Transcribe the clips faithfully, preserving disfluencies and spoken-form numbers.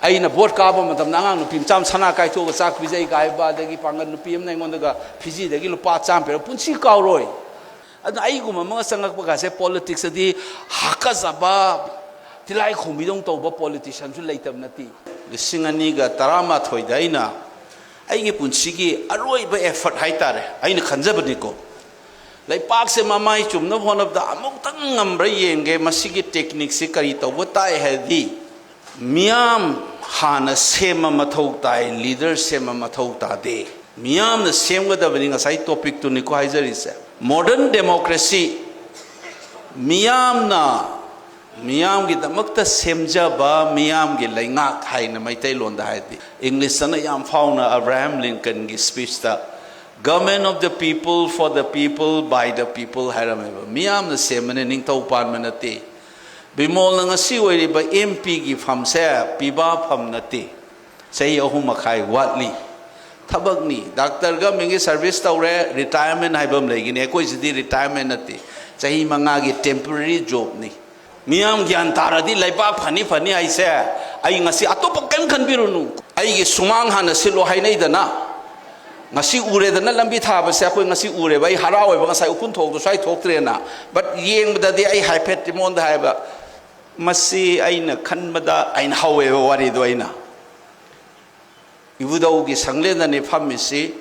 ꯑꯩꯅ ꯚꯣꯠ ꯀꯥꯕ ꯃꯇꯝꯗ ꯑꯉꯥꯡ ꯅꯨꯄꯤ ꯃꯆꯥ ꯃꯁꯥꯅ ꯀꯥꯏꯊꯣꯛꯑꯒ ꯆꯥꯛ ꯄꯤꯖꯩ ꯀꯥꯏꯕ, ꯑꯗꯒꯤ ꯄꯥꯡꯒꯜ ꯅꯨꯄꯤ ꯑꯃꯅ ꯑꯩꯉꯣꯟꯗꯒ ꯐꯤꯖꯤꯗꯒꯤ ꯂꯨꯄꯥ ꯆꯥꯝꯃ ꯄꯤꯔꯛꯄ, ꯄꯨꯟꯁꯤ ꯀꯥꯎꯔꯣꯏ꯫ ꯑꯗꯨꯅ ꯑꯩꯒꯨꯝꯕ ꯑꯃꯒ ꯆꯪꯉꯛꯄ ꯀꯥꯁꯦ ꯄꯣꯂꯤꯇꯤꯛꯁꯇꯗꯤ ꯍꯥꯀꯠꯆꯕ, ꯇꯤꯂꯥꯏ ꯈꯣꯝꯕꯤꯗꯧ ꯇꯧꯕ ꯄꯣꯂꯤꯇꯤꯁꯤꯌꯥꯟꯁꯨ ꯂꯩꯇꯕ ꯅꯠꯇꯦ꯫ ꯂꯤꯁꯤꯡ ꯑꯅꯤꯒ ꯇꯔꯥꯃꯥꯊꯣꯏꯗ ꯑꯩꯅ ꯑꯩꯒꯤ ꯄꯨꯟꯁꯤꯒꯤ ꯑꯔꯣꯏꯕ ꯑꯦꯐꯔꯠ ꯍꯥꯏꯇꯥꯔꯦ, ꯑꯩꯅ ꯈꯟꯖꯕꯅꯤꯀꯣ, ꯂꯩꯄꯥꯛꯁꯦ ꯃꯃꯥꯏ ꯆꯨꯝꯅꯕ ꯍꯣꯠꯅꯕꯗ ꯑꯃꯨꯛꯇꯪ ꯉꯝꯕ꯭ꯔꯥ ꯌꯦꯡꯒꯦ, ꯃꯁꯤꯒꯤ ꯇꯦꯛꯅꯤꯛꯁꯤ ꯀꯔꯤ ꯇꯧꯕ ꯇꯥꯏ ꯍꯥꯏꯔꯗꯤ, ꯃꯤꯌꯥꯝ ꯍꯥꯟꯅ ꯁꯦꯝꯕ ꯃꯊꯧ ꯇꯥꯏ, ꯂꯤꯗꯔ ꯁꯦꯝꯕ ꯃꯊꯧ ꯇꯥꯗꯦ꯫ ꯃꯤꯌꯥꯝꯅ ꯁꯦꯝꯒꯗꯕꯅꯤ, ꯉꯁꯥꯏ ꯇꯣꯄꯤꯛꯇꯨꯅꯤꯀꯣ ꯍꯥꯏꯖꯔꯤꯁꯦ꯫ ꯃꯣꯗꯔꯟ ꯗꯦꯃꯣꯀ꯭ꯔꯦꯁꯤ, ꯃꯤꯌꯥꯝꯅ, ꯃꯤꯌꯥꯝꯒꯤꯗꯃꯛꯇ ꯁꯦꯝꯖꯕ ꯃꯤꯌꯥꯝꯒꯤ ꯂꯩꯉꯥꯛ ꯍꯥꯏꯅ ꯃꯩꯇꯩꯂꯣꯟꯗ ꯍꯥꯏꯔꯗꯤ꯫ ꯏꯪꯂꯤꯁꯇꯅ ꯌꯥꯝ ꯐꯥꯎꯅ Abraham ꯂꯤꯟꯀꯟꯒꯤ ꯁ꯭ꯄꯤꯆꯇ, "Government of the people, for the people, by the people" ꯍꯥꯏꯔꯝꯃꯦꯕ꯫ ꯃꯤꯌꯥꯝꯅ ꯁꯦꯝꯕꯅꯦ, ꯅꯤꯡꯊꯧ ꯄꯥꯟꯕ ꯅꯠꯇꯦ꯫ ꯕꯤꯃꯣꯜꯅ ꯉꯁꯤ ꯑꯣꯏꯔꯤꯕ ꯑꯦꯝ ꯄꯤꯒꯤ ꯐꯝꯁꯦ ꯄꯤꯕꯥ ꯐꯝ ꯅꯠꯇꯦ꯫ ꯆꯍꯤ ꯑꯍꯨꯝ ꯃꯈꯥꯏ ꯋꯥꯠꯂꯤ꯫ ꯊꯕꯛꯅꯤ꯫ ꯗꯥꯛꯇꯔ ꯒꯃꯦꯟꯒꯤ ꯁꯥꯔꯚꯤꯁ ꯇꯧꯔꯦ, ꯔꯤꯇꯥꯌꯔꯃꯦꯟ ꯍꯥꯏꯕ ꯑꯃ ꯂꯩꯒꯅꯤ꯫ ꯑꯩꯈꯣꯏꯁꯤꯗꯤ ꯔꯤꯇꯥꯌꯔꯃꯦꯟ ꯅꯠꯇꯦ, ꯆꯍꯤ ꯃꯉꯥꯒꯤ ꯇꯦꯝꯄꯔꯔꯤ ꯖꯣꯕꯅꯤ꯫ ꯃꯤꯌꯥꯝ ꯒ꯭ꯌꯥꯟ ꯇꯥꯔꯗꯤ ꯂꯩꯕꯥꯛ ꯐꯅꯤ ꯐꯅꯤ ꯍꯥꯏꯁꯦ꯫ ꯑꯩ ꯉꯁꯤ ꯑꯇꯣꯞꯄ ꯀꯔꯤꯝ ꯈꯟꯕꯤꯔꯨꯅꯨ꯫ ꯑꯩꯒꯤ ꯁꯨꯃꯥꯡ ꯍꯥꯟꯅ ꯁꯤꯠꯂꯣ ꯍꯥꯏꯅꯩꯗꯅ, ꯉꯁꯤ ꯎꯔꯦꯗꯅ ꯂꯝꯕꯤ ꯊꯥꯕꯁꯦ, ꯑꯩꯈꯣꯏ ꯉꯁꯤ ꯎꯔꯦꯕ꯫ ꯑꯩ ꯍꯔꯥꯎꯋꯦꯕ, ꯉꯁꯥꯏ ꯎꯐꯨꯟ ꯊꯣꯛꯇ ꯁ꯭ꯋꯥꯏ ꯊꯣꯛꯇ꯭ꯔꯦꯅ꯫ ꯕꯠ ꯌꯦꯡꯕꯗꯗꯤ ꯑꯩ ꯍꯥꯏꯐꯦꯠ ꯏꯃꯣꯟꯗ ꯍꯥꯏꯕ, ꯃꯁꯤ ꯑꯩꯅ ꯈꯟꯕꯗ ꯑꯩꯅ ꯍꯧꯋꯦꯕ ꯋꯥꯔꯤꯗꯣ ꯑꯩꯅ꯫ ꯏꯕꯨꯙꯧꯒꯤ ꯁꯪꯂꯦꯟꯗꯅꯤ ꯐꯝꯃꯤꯁꯤ꯫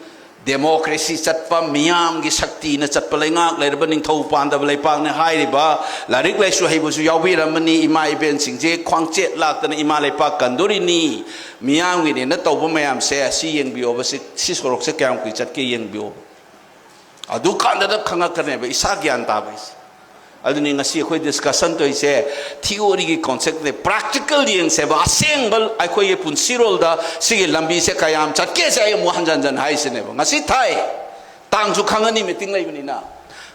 ꯗꯦꯃꯣꯀ꯭ꯔꯦꯁꯤ ꯆꯠꯄ, ꯃꯤꯌꯥꯝꯒꯤ ꯁꯛꯇꯤꯅ ꯆꯠꯄ ꯂꯩꯉꯥꯛ ꯂꯩꯔꯕ ꯅꯤꯡꯊꯧ ꯄꯥꯟꯗꯕ ꯂꯩꯄꯥꯛꯅꯤ ꯍꯥꯏꯔꯤꯕ꯫ ꯂꯥꯏꯔꯤꯛ ꯂꯥꯏꯁꯨ ꯍꯩꯕꯁꯨ ꯌꯥꯎꯕꯤꯔꯝꯃꯅꯤ꯫ ꯏꯃꯥ ꯏꯕꯦꯟꯁꯤꯡꯁꯦ ꯈ꯭ꯋꯥꯡꯆꯦꯠ ꯂꯥꯛꯇꯅ ꯏꯃꯥ ꯂꯩꯄꯥꯛ ꯀꯟꯗꯣꯔꯤꯅꯤ꯫ ꯃꯤꯌꯥꯝꯒꯤꯅꯦꯅ ꯇꯧꯕ ꯃꯌꯥꯝꯁꯦ ꯁꯤ ꯌꯦꯡꯕꯤꯌꯣꯕ꯫ ꯁꯤ, ꯁꯤ ꯁꯣꯔꯣꯛꯁꯦ ꯀꯌꯥꯝ ꯀꯨꯏ ꯆꯠꯀꯦ ꯌꯦꯡꯕꯤꯌꯣꯕ꯫ ꯑꯗꯨꯀꯥꯟꯗꯗ ꯈꯪꯉꯛꯀꯅꯦꯕ ꯏꯁꯥ ꯒ꯭ꯌꯥꯟ ꯇꯥꯕ ꯍꯥꯏꯁꯦ꯫ ꯑꯗꯨꯅꯤ ꯉꯁꯤ ꯑꯩꯈꯣꯏ ꯗꯤꯁꯀꯁꯟ ꯇꯧꯔꯤꯁꯦ, ꯊꯤꯑꯣꯔꯤꯒꯤ ꯀꯣꯟꯁꯦꯞꯅꯦ꯫ ꯄ꯭ꯔꯥꯛꯇꯤꯀꯦꯜ ꯌꯦꯡꯁꯦꯕ, ꯑꯁꯦꯡꯕ ꯑꯩꯈꯣꯏꯒꯤ ꯄꯨꯟꯁꯤꯔꯣꯜꯗ ꯁꯤꯒꯤ ꯂꯝꯕꯤꯁꯦ ꯀꯌꯥꯝ ꯆꯠꯀꯦꯁꯦ ꯑꯩ ꯑꯃꯨꯛ ꯍꯟꯖꯟ ꯍꯟꯖꯟ ꯍꯥꯏꯁꯤꯅꯦꯕ꯫ ꯉꯁꯤ ꯊꯥꯏ, ꯇꯥꯡꯁꯨ ꯈꯪꯉꯅꯤ, ꯃꯤꯇꯤꯡ ꯂꯩꯕꯅꯤꯅ꯫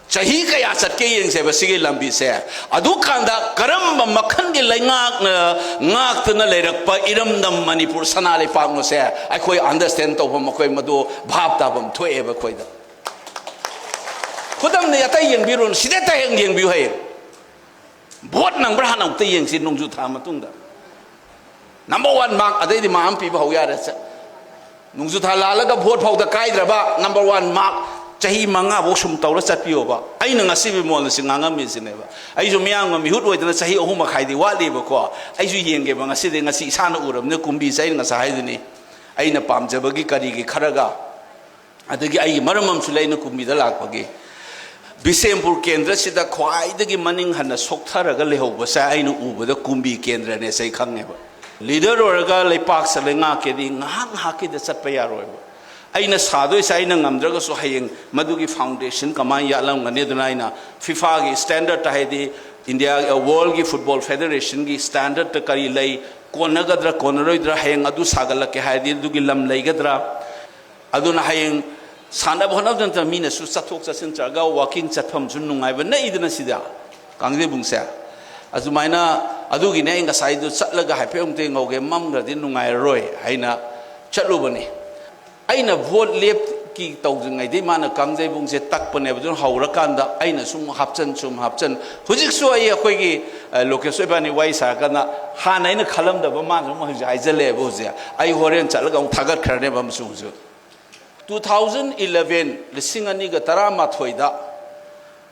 ꯆꯍꯤ ꯀꯌꯥ ꯆꯠꯀꯦ ꯌꯦꯡꯁꯦꯕ ꯁꯤꯒꯤ ꯂꯝꯕꯤꯁꯦ꯫ ꯑꯗꯨꯀꯥꯟꯗ ꯀꯔꯝꯕ ꯃꯈꯜꯒꯤ ꯂꯩꯉꯥꯛꯅ ꯉꯥꯛꯇꯨꯅ ꯂꯩꯔꯛꯄ ꯏꯔꯝꯗꯝ ꯃꯅꯤꯄꯨꯔ ꯁꯅꯥ ꯂꯩꯄꯥꯛꯅꯣꯁꯦ ꯑꯩꯈꯣꯏ ꯑꯟꯗꯔꯁꯇꯦꯟ ꯇꯧꯐꯝ, ꯑꯩꯈꯣꯏ ꯃꯗꯨ ꯚꯥꯞ ꯇꯥꯐꯝ ꯊꯣꯛꯑꯦꯕ ꯑꯩꯈꯣꯏꯗ꯫ ꯈꯨꯗꯝꯅꯤ, ꯑꯇꯩ ꯌꯦꯡꯕꯤꯔꯨꯅꯨ, ꯁꯤꯗ ꯑꯇꯩ ꯍꯦꯛ ꯌꯦꯡꯕꯤꯌꯨ ꯍꯌꯦꯡ꯫ ꯚꯣꯠ ꯅꯪꯕ꯭ꯔꯥ ꯍꯥꯟꯅ ꯑꯃꯨꯛꯇ ꯌꯦꯡꯁꯤ, ꯅꯣꯡꯖꯨ ꯊꯥ ꯃꯇꯨꯡꯗ꯫ Number one mark, ꯑꯗꯩꯗꯤ ꯃꯥ ꯑꯃ ꯄꯤꯕ ꯍꯧ ꯌꯥꯔꯦ꯫ ꯆ-, ꯅꯣꯡꯖꯨ ꯊꯥ ꯂꯥꯜꯂꯒ ꯚꯣꯠ ꯐꯥꯎꯗ ꯀꯥꯏꯗ꯭ꯔꯕ number one mark, ꯆꯍꯤ ꯃꯉꯥꯐꯧ ꯁꯨꯝ ꯇꯧꯔ ꯆꯠꯄꯤꯌꯣꯕ꯫ ꯑꯩꯅ ꯉꯁꯤ ꯃꯤꯃꯣꯟ ꯑꯁꯤ ꯉꯥꯡꯉꯝꯃꯤꯁꯤꯅꯦꯕ꯫ ꯑꯩꯁꯨ ꯃꯤꯌꯥꯝꯒ ꯃꯤꯍꯨꯠ ꯑꯣꯏꯗꯅ ꯆꯍꯤ ꯑꯍꯨꯝ ꯃꯈꯥꯏꯗꯤ ꯋꯥꯠꯂꯤꯕꯀꯣ꯫ ꯑꯩꯁꯨ ꯌꯦꯡꯒꯦꯕ ꯉꯁꯤꯗꯤ, ꯉꯁꯤ ꯏꯁꯥꯅ ꯎꯔꯕꯅꯤꯅ ꯀꯨꯝꯕꯤꯁꯦ ꯑꯩꯅ ꯉꯁꯥꯏ ꯍꯥꯏꯗꯨꯅꯤ꯫ ꯑꯩꯅ ꯄꯥꯝꯖꯕꯒꯤ ꯀꯔꯤꯒꯤ ꯈꯔꯒ, ꯑꯗꯒꯤ ꯑꯩꯒꯤ ꯃꯔꯝ ꯑꯃꯁꯨ ꯂꯩ ꯑꯩꯅ ꯀꯨꯝꯕꯤꯗ ꯂꯥꯛꯄꯒꯤ꯫ ꯕꯤꯁꯦꯝꯄꯨꯔ ꯀꯦꯟꯗ꯭ꯔꯁꯤꯗ ꯈ꯭ꯋꯥꯏꯗꯒꯤ ꯃꯅꯤꯡ ꯍꯟꯅ ꯁꯣꯛꯊꯔꯒ ꯂꯩꯍꯧꯕꯁꯦ ꯑꯩꯅ ꯎꯕꯗ ꯀꯨꯝꯕꯤ ꯀꯦꯟꯗ꯭ꯔꯅꯦꯁꯦ ꯑꯩ ꯈꯪꯉꯦꯕ꯫ ꯂꯤꯗꯔ ꯑꯣꯏꯔꯒ ꯂꯩꯄꯥꯛꯁꯦ ꯂꯩꯉꯥꯛꯀꯦꯗꯤ ꯉꯥꯏꯍꯥꯛ ꯉꯥꯏꯍꯥꯛꯀꯤꯗ ꯆꯠꯄ ꯌꯥꯔꯣꯏꯕ꯫ ꯑꯩꯅ ꯁꯥꯗꯣꯏꯁꯦ ꯑꯩꯅ ꯉꯝꯗ꯭ꯔꯒꯁꯨ ꯍꯌꯦꯡ ꯃꯗꯨꯒꯤ ꯐꯥꯎꯟꯗꯦꯁꯟ ꯀꯃꯥꯏꯅ ꯌꯥꯠꯂꯝꯒꯅꯤ? ꯑꯗꯨꯅ ꯑꯩꯅ ꯐꯤꯐꯥꯒꯤ ꯁ꯭ꯇꯦꯟꯗꯔꯠꯇ, ꯍꯥꯏꯗꯤ ꯏꯟꯗꯤꯌꯥ, ꯋꯥꯔꯜꯒꯤ ꯐꯨꯠꯕꯣꯜ ꯐꯦꯗꯔꯦꯁꯟꯒꯤ ꯁ꯭ꯇꯦꯟꯗꯔꯠꯇ ꯀꯔꯤ ꯂꯩ, ꯀꯣꯟꯅꯒꯗ꯭ꯔꯥ ꯀꯣꯟꯅꯔꯣꯏꯗ꯭ꯔꯥ, ꯍꯌꯦꯡ ꯑꯗꯨ ꯁꯥꯒꯠꯂꯛꯀꯦ ꯍꯥꯏꯔꯗꯤ ꯑꯗꯨꯒꯤ ꯂꯝ ꯂꯩꯒꯗ꯭ꯔꯥ? ꯑꯗꯨꯅ ꯍꯌꯦꯡ ꯁꯥꯟꯅꯕ ꯍꯣꯠꯅꯕꯗ ꯅꯠꯇꯅ ꯃꯤꯅꯁꯨ ꯆꯠꯊꯣꯛ ꯆꯠꯁꯤꯟ ꯇꯧꯔꯒ ꯋꯥꯀꯤꯡ ꯆꯠꯐꯝꯁꯨ ꯅꯨꯡꯉꯥꯏꯕ ꯅꯛꯏꯗꯅ ꯁꯤꯗ ꯀꯥꯡꯖꯩꯕꯨꯡꯁꯦ꯫ ꯑꯗꯨꯃꯥꯏꯅ, ꯑꯗꯨꯒꯤꯅꯦ ꯑꯩ ꯉꯁꯥꯏꯗꯨ ꯆꯠꯂꯒ ꯍꯥꯏꯐꯦꯠ ꯑꯃꯨꯛꯇ ꯌꯦꯡꯍꯧꯒꯦ, ꯃꯝꯈ꯭ꯔꯗꯤ ꯅꯨꯡꯉꯥꯏꯔꯔꯣꯏ ꯍꯥꯏꯅ ꯆꯠꯂꯨꯕꯅꯤ꯫ ꯑꯩꯅ ꯚꯣꯠ ꯂꯦꯞꯀꯤ ꯇꯧꯗ꯭ꯔꯤꯉꯩꯗꯩ ꯃꯥꯅ ꯀꯥꯡꯖꯩꯕꯨꯡꯁꯦ ꯇꯛꯄꯅꯦꯕ꯫ ꯑꯗꯨꯅ ꯍꯧꯔꯀꯥꯟꯗ ꯑꯩꯅ ꯁꯨꯝ ꯍꯥꯞꯆꯟ, ꯁꯨꯝ ꯍꯥꯞꯆꯟ꯫ ꯍꯧꯖꯤꯛꯁꯨ ꯑꯩ ꯑꯩꯈꯣꯏꯒꯤ, ꯑ, ꯂꯣꯀꯦꯁ ꯏꯕꯥꯅꯤ ꯋꯥꯔꯤ ꯁꯥꯔꯀꯥꯟꯗ ꯍꯥꯟꯅ ꯑꯩꯅ ꯈꯜꯂꯝꯗꯕ ꯃꯥꯅ ꯑꯃꯨꯛ ꯍꯧꯖꯤꯛ ꯍꯥꯏꯖꯜꯂꯛꯑꯦꯕ꯫ ꯍꯧꯖꯤꯛ ꯑꯩ ꯍꯣꯔꯦꯟ ꯆꯠꯂꯒ ꯑꯃꯨꯛ ꯊꯥꯒꯠꯈ꯭ꯔꯅꯦꯕ ꯑꯃꯁꯨ ꯍꯧꯖꯤꯛ꯫ Two thousand eleven, ꯂꯤꯁꯤꯡ ꯑꯅꯤꯒ ꯇꯔꯥꯃꯥꯊꯣꯏꯗ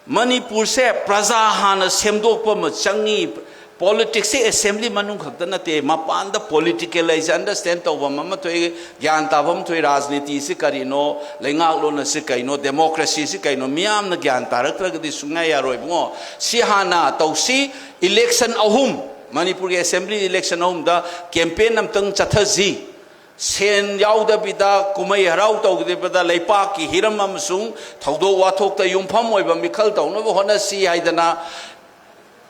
ꯃꯅꯤꯄꯨꯔꯁꯦ ꯄ꯭ꯔꯖꯥ ꯍꯥꯟꯅ ꯁꯦꯝꯗꯣꯛꯄ ꯑꯃ ꯆꯪꯉꯤ꯫ ꯄꯣꯂꯤꯇꯤꯛꯁꯁꯦ ꯑꯦꯁꯦꯝꯕ꯭ꯂꯤ ꯃꯅꯨꯡ ꯈꯛꯇ ꯅꯠꯇꯦ, ꯃꯄꯥꯟꯗ ꯄꯣꯂꯤꯇꯤꯀꯦꯜ ꯑꯩꯁꯦ ꯑꯟꯗꯔꯁ꯭ꯇꯦꯟ ꯇꯧꯕ ꯑꯃ ꯊꯣꯛꯏ, ꯒ꯭ꯌꯥꯟ ꯇꯥꯕ ꯑꯃ ꯊꯣꯛꯏ꯫ ꯔꯥꯖꯅꯤꯇꯤꯁꯤ ꯀꯔꯤꯅꯣ, ꯂꯩꯉꯥꯛꯂꯣꯟ ꯑꯁꯤ ꯀꯩꯅꯣ, ꯗꯦꯃꯣꯀ꯭ꯔꯦꯁꯤꯁꯤ ꯀꯩꯅꯣ, ꯃꯤꯌꯥꯝꯅ ꯒ꯭ꯌꯥꯟ ꯇꯥꯔꯛꯇ꯭ꯔꯒꯗꯤ ꯁꯨꯡꯌꯥ ꯌꯥꯔꯣꯏꯕꯨꯡꯉꯣ꯫ ꯁꯤ ꯍꯥꯟꯅ ꯇꯧꯁꯤ꯫ ꯏꯂꯦꯛꯁꯟ ꯑꯍꯨꯝ, ꯃꯅꯤꯄꯨꯔꯒꯤ ꯑꯦꯁꯦꯝꯕ꯭ꯂꯤ ꯏꯂꯦꯛꯁꯟ ꯑꯍꯨꯝꯗ ꯀꯦꯝꯄꯦꯟ ꯑꯝꯇꯪ ꯆꯠꯊꯁꯤ꯫ ꯁꯦꯟ ꯌꯥꯎꯗꯕꯤꯗ, ꯀꯨꯝꯍꯩ ꯍꯔꯥꯎ ꯇꯧꯗꯕꯤꯗ, ꯂꯩꯄꯥꯛꯀꯤ ꯍꯤꯔꯝ ꯑꯃꯁꯨꯡ ꯊꯧꯗꯣꯛ ꯋꯥꯊꯣꯛꯇ ꯌꯨꯝꯐꯝ ꯑꯣꯏꯕ ꯃꯤꯈꯜ ꯇꯧꯅꯕ ꯍꯣꯠꯅꯁꯤ ꯍꯥꯏꯗꯅ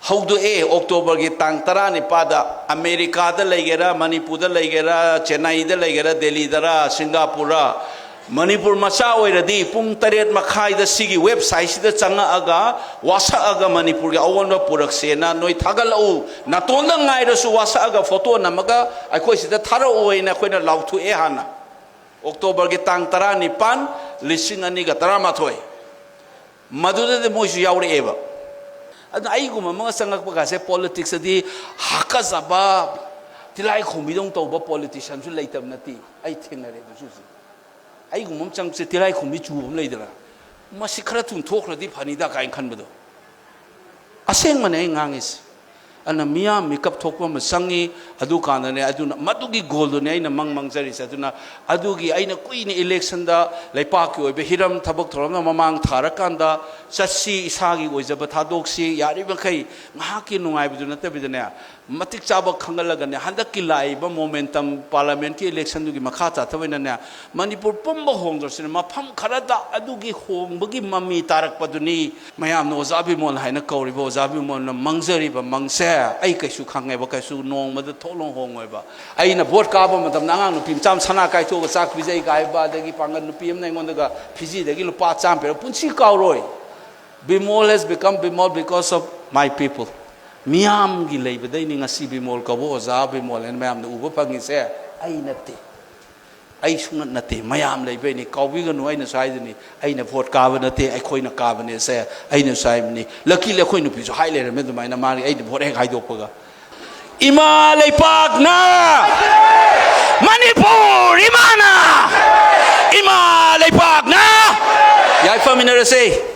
ꯍꯧꯗꯣꯛꯑꯦ꯫ ꯑꯣꯛꯇꯣꯕꯔꯒꯤ ꯇꯥꯡ ꯇꯔꯥꯅꯤꯄꯥꯟꯗ ꯑꯃꯦꯔꯤꯀꯥꯗ ꯂꯩꯒꯦꯔꯥ, ꯃꯅꯤꯄꯨꯔꯗ ꯂꯩꯒꯦꯔꯥ, ꯆꯦꯟꯅꯥꯏꯗ ꯂꯩꯒꯦꯔꯥ, ꯗꯦꯜꯂꯤꯗꯔꯥ, ꯁꯤꯡꯒꯥꯄꯨꯔꯔꯥ, ꯃꯅꯤꯄꯨꯔ ꯃꯆꯥ ꯑꯣꯏꯔꯗꯤ ꯄꯨꯡ ꯇꯔꯦꯠ ꯃꯈꯥꯏꯗ ꯁꯤꯒꯤ ꯋꯦꯕꯁꯥꯏꯠꯁꯤꯗ ꯆꯪꯉꯛꯑꯒ, ꯋꯥꯁꯛꯑꯒ ꯃꯅꯤꯄꯨꯔꯒꯤ ꯑꯑꯣꯟꯕ ꯄꯨꯔꯛꯁꯦꯅ ꯅꯣꯏ ꯊꯥꯒꯠꯂꯛꯎ꯫ ꯅꯥꯇꯣꯟꯗ ꯉꯥꯏꯔꯁꯨ ꯋꯥꯁꯛꯑꯒ ꯐꯣꯇꯣ ꯅꯝꯃꯒ ꯑꯩꯈꯣꯏ ꯁꯤꯗ ꯊꯥꯔꯛꯎ ꯍꯥꯏꯅ ꯑꯩꯈꯣꯏꯅ ꯂꯥꯎꯊꯣꯛꯑꯦ ꯍꯥꯟꯅ꯫ ꯑꯣꯛꯇꯣꯕꯔꯒꯤ ꯇꯥꯡ ꯇꯔꯥꯅꯤꯄꯥꯟ, ꯂꯤꯁꯤꯡ ꯑꯅꯤꯒ ꯇꯔꯥꯃꯥꯊꯣꯏ꯫ ꯃꯗꯨꯗꯗꯤ ꯃꯣꯏꯁꯨ ꯌꯥꯎꯔꯛꯑꯦꯕ꯫ ꯑꯗꯨꯅ ꯑꯩꯒꯨꯝꯕ ꯑꯃꯒ ꯆꯪꯉꯛꯄ ꯀꯥꯁꯦ ꯄꯣꯂꯤꯇꯤꯛꯁꯇꯗꯤ ꯍꯥꯀꯠꯆꯕ, ꯇꯤꯂꯥꯏꯈꯣꯝꯕꯤꯗꯧꯅ ꯇꯧꯕ ꯄꯣꯂꯤꯇꯤꯁꯤꯌꯥꯟꯁꯨ ꯂꯩꯇꯕ ꯅꯠꯇꯦ꯫ ꯑꯩ ꯊꯦꯡꯅꯔꯦ ꯑꯗꯨꯁꯨ ꯍꯧꯖꯤꯛ꯫ ꯑꯩꯒꯨꯝꯕ ꯑꯃ ꯆꯪꯕꯁꯦ ꯇꯤꯂꯥꯏꯈꯣꯝꯕꯤ ꯆꯨꯕ ꯑꯃ ꯂꯩꯗꯅ, ꯃꯁꯤ ꯈꯔ ꯊꯨꯅ ꯊꯣꯛꯈ꯭ꯔꯗꯤ ꯐꯅꯤꯗ ꯀꯥꯏꯅ ꯈꯟꯕꯗꯣ꯫ ꯑꯁꯦꯡꯕꯅꯦ ꯑꯩ ꯉꯥꯡꯉꯤꯁꯦ꯫ ꯑꯗꯨꯅ ꯃꯤꯌꯥꯝ ꯃꯤꯀꯞ ꯊꯣꯛꯄ ꯑꯃ ꯆꯪꯉꯤ꯫ ꯑꯗꯨꯀꯥꯟꯗꯅꯦ, ꯑꯗꯨꯅ ꯃꯗꯨꯒꯤ ꯒꯣꯜꯗꯨꯅꯦ ꯑꯩꯅ ꯃꯪ ꯃꯪꯖꯔꯤꯁꯦ꯫ ꯑꯗꯨꯅ ꯑꯗꯨꯒꯤ ꯑꯩꯅ ꯀꯨꯏꯅ ꯏꯂꯦꯛꯁꯟꯗ ꯂꯩꯄꯥꯛꯀꯤ ꯑꯣꯏꯕ ꯍꯤꯔꯝ ꯊꯕꯛ ꯊꯧꯔꯝꯅ ꯃꯃꯥꯡ ꯊꯥꯔꯀꯥꯟꯗ ꯆꯠꯁꯤ, ꯏꯁꯥꯒꯤ ꯑꯣꯏꯖꯕ ꯊꯥꯗꯣꯛꯁꯤ, ꯌꯥꯔꯤꯕꯃꯈꯩ ꯉꯥꯏꯍꯥꯛꯀꯤ ꯅꯨꯡꯉꯥꯏꯕꯗꯨ ꯅꯠꯇꯕꯤꯗꯅꯦ, ꯃꯇꯤꯛ ꯆꯥꯕ ꯈꯪꯒꯠꯂꯒꯅꯦ, ꯍꯟꯗꯛꯀꯤ ꯂꯥꯛꯏꯕ ꯃꯣꯃꯦꯟꯇꯝ ꯄꯥꯔꯂꯥꯃꯦꯟꯠꯀꯤ ꯏꯂꯦꯛꯁꯟꯗꯨꯒꯤ ꯃꯈꯥ ꯆꯠꯊꯕꯅꯤꯅꯅꯦ, ꯃꯅꯤꯄꯨꯔ ꯄꯨꯝꯕ ꯍꯣꯡꯗ꯭ꯔꯁꯨꯅꯦ, ꯃꯐꯝ ꯈꯔꯗ ꯑꯗꯨꯒꯤ ꯍꯣꯡꯕꯒꯤ ꯃꯃꯤ ꯇꯥꯔꯛꯄꯗꯨꯅꯤ꯫ ꯃꯌꯥꯝꯅ ꯑꯣꯖꯥ ꯕꯤꯃꯣꯜ ꯍꯥꯏꯅ ꯀꯧꯔꯤꯕ ꯑꯣꯖꯥ ꯕꯤꯃꯣꯜꯅ ꯃꯪꯖꯔꯤꯕ ꯃꯪꯁꯦ ꯑꯩ ꯀꯩꯁꯨ ꯈꯪꯉꯦꯕ, ꯀꯩꯁꯨ ꯅꯣꯡꯃꯗ ꯊꯣꯛꯂꯣꯡ ꯍꯣꯡꯉꯣꯏꯕ꯫ ꯑꯩꯅ ꯚꯣꯠ ꯀꯥꯕ ꯃꯇꯝꯗ ꯑꯉꯥꯡ ꯅꯨꯄꯤ ꯃꯆꯥ ꯑꯃ ꯁꯅꯥ ꯀꯥꯏꯊꯣꯛꯑꯒ ꯆꯥꯛ ꯄꯤꯖꯩ ꯀꯥꯏꯕ, ꯑꯗꯒꯤ ꯄꯥꯡꯒꯜ ꯅꯨꯄꯤ ꯑꯃꯅ ꯑꯩꯉꯣꯟꯗꯒ ꯐꯤꯖꯤꯗꯒꯤ ꯂꯨꯄꯥ ꯆꯥꯝꯃ ꯄꯤꯔꯛꯄ ꯄꯨꯟꯁꯤ ꯀꯥꯎꯔꯣꯏ꯫ Bimol has become Bimol because of my people. ꯃꯤꯌꯥꯝꯒꯤ ꯂꯩꯕꯗꯩꯅꯤ ꯉꯁꯤ ꯕꯤꯃꯣꯜ ꯀꯧꯕ ꯑꯣꯖꯥ ꯕꯤꯃꯣꯜ ꯍꯥꯏꯅ ꯃꯌꯥꯝꯅ ꯎꯕ ꯐꯪꯉꯤꯁꯦ꯫ ꯑꯩ ꯅꯠꯇꯦ, ꯑꯩ ꯁꯨꯡꯅꯠ ꯅꯠꯇꯦ, ꯃꯌꯥꯝ ꯂꯩꯕꯩꯅꯤ꯫ ꯀꯥꯎꯕꯤꯒꯅꯨ, ꯑꯩꯅꯁꯨ ꯍꯥꯏꯗꯨꯅꯤ, ꯑꯩꯅ ꯚꯣꯠ ꯀꯥꯕ ꯅꯠꯇꯦ, ꯑꯩꯈꯣꯏꯅ ꯀꯥꯕꯅꯦꯁꯦ ꯑꯩꯅꯁꯨ ꯍꯥꯏꯕꯅꯤ꯫ ꯂꯛꯀꯤꯂꯤ ꯑꯩꯈꯣꯏ ꯅꯨꯄꯤꯁꯨ ꯍꯥꯏ ꯂꯩꯔꯝꯃꯦ ꯑꯗꯨꯃꯥꯏꯅ, ꯃꯥꯒꯤ ꯑꯩꯅ ꯚꯣꯠ ꯍꯦꯛ ꯍꯥꯏꯗꯣꯛꯄꯒ꯫ ꯏꯃꯥ ꯂꯩꯄꯥꯛꯅ, ꯃꯅꯤꯄꯨꯔ ꯏꯃꯥꯅ, ꯏꯃꯥ ꯂꯩꯄꯥꯛꯅ꯫ ꯌꯥꯏꯐꯃꯤꯟꯅꯔꯁꯦ꯫